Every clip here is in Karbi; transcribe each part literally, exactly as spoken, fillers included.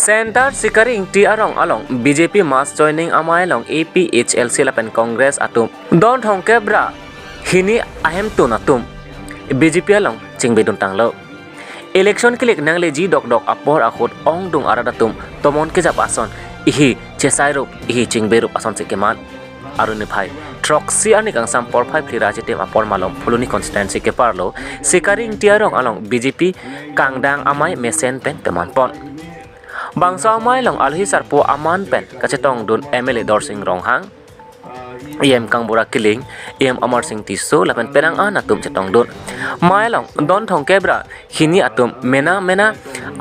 Center Sikari Ingti arong along B J P mass joining amei along A P H L C lapen Congress atum don thomkep ra hini ahemtun atum B J P along chingbedun tanglo. Election kelik nangleji dokdok apor ahut ongdung arat atum tomon kejap ason ihi chesairup ihi chingberup asonsi keman. Arni phai throksi arni kangsam porphai phli ra chitim apor malom Phuloni constituency keparlo Sikari Ingti arong along B J P kangdang amei mesen pen pemanpon. Bangso amei along alohi sarpo aman pen kachetongdun M L A Dorsing Ronghang, E M Kangbura Killing, E M Amarsing Tisso lapen penang an atum chetongdun. Amei along don thomkep ra hini atum mena mena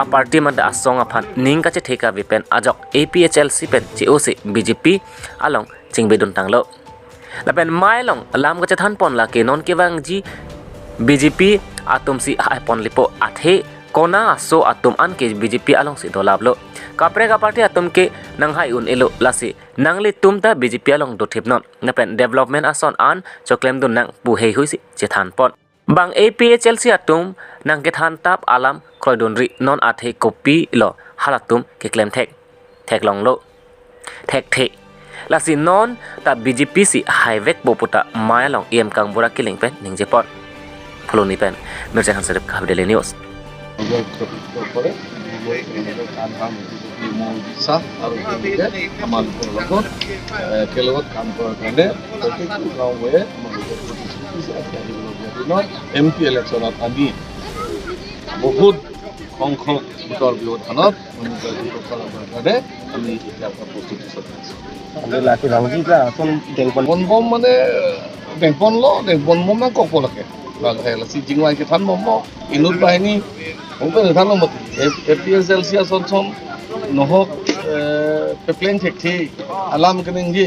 aparty mate asong aphan ning kachethe kave pen ajok A P H L C pen che-osi B J P along chingbedun tanglo. Lapen amei along lam kachethanpon lake non kevangji B J P atumsi haiponlepo, athe konat aso atum anke B J P alongsi dolaplo. Kaprek aparty atum ke nanghai un-elo, lasi nanglitum ta B J P along dothipnon. Lapen development ason an choklemdun nang pu heihuisi chethanpon. Bang A P H L C atum nangkethantap alam kroidunri, non athe kopilo halatum keklem thek theklonglo, thekthe. Lasi non ta B J P si haivekpo puta amei along E M Kangbura Killing pen ningjepon. Phuloni pen Mirchang Hanserep, Kahavi Daily News. Shah আৰু তেওঁলোকে আমালোকৰ লগত, এ, একেলগত কাম কৰাৰ কাৰণে প্ৰত্যেকটো গাঁৱে আমালোকে প্ৰতিশ্ৰুতি দিছে। আজি আহিবলগীয়া দিনত এম পি ইলেকশ্যনত আমি বহুত সংখ্যক ভোটৰ ব্যৱধানত আমি জয়যুক্ত কৰাৰ কাৰণে আমি এতিয়া এটা প্ৰস্তুতি চলাই আছোঁ। Ande lake bangji ta ason dengpon. Dengpon bom mane, dengponlo, dengpon bom nangkokpo lake. Lalu hai lasi jingwai kethan bomlo, inut banghini, hongpe kethan bomlo mati. A P H L C ason son nohok, eh, pepleng thekthe, alam keningje,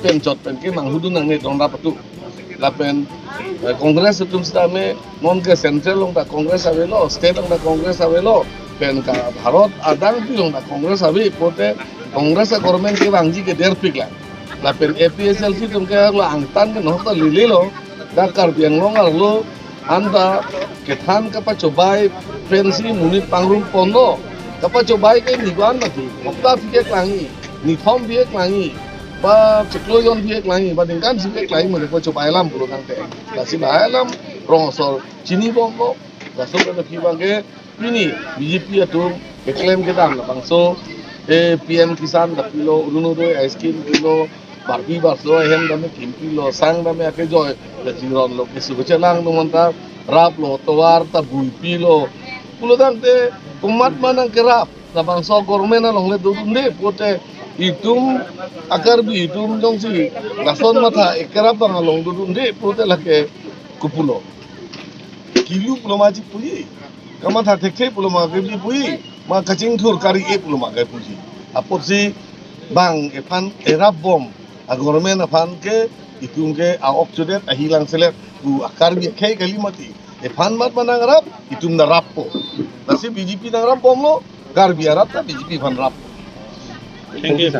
penchot penke manghudun nangne donra patu. Lapen, eh, Congress atum sitame, non ke central along ta Congress avelo, state along ta Congress avelo, pen ka Bharat adang pi along ta Congress ave, pote Congress a-government kevangji ke derpik lang. Lapen A P H L C atum ke arlo angtan ke nohok ta lelelo, dak Karbi Anglong arlo, anta kethan kapachobai pensi monit pangrumponlo, kapachobai ke nivan mati, hopta aphi ke klangji, nithom aphi ke klangji, ba chiklo jon aphi ke klangji, ba ningkan isi aphi ke klangji, mane kapachobai alam pulo tangte. Lasi lahai alam rong asor chinibomlo, laso pen aphi abang ke pini B J P atum keklem kedam labangso, eh, P M Kisan ta pilo, Orunodoi scheme pilo, barpi barso ahem dame kimpilo, sang dame akejoi, la jiron lo, kesu kechelang do manta, raplo, tovar ta buipilo. Pulo tangte komat ma nangkerap, labangso government alongle dodunde, pote itum a-Karbi itum jongsi lason matha ekerap abang along dodunde, pote lake kopulo. Kilu pulo ma chipuji, kamatha thekthe pulo ma kepuji, ma kachingthur kari-e pulo ma kepuji. Apotsi bang ephan erap bom a-government aphan ke itum ke a-ok chudet ahilang selet pu a-Karbi akhei kali mati. Ephan mat ma nangrap, itum ta rappo. Lasi B J P nangrap bomlo, Karbi arap ta B J P aphan rap. Thank you.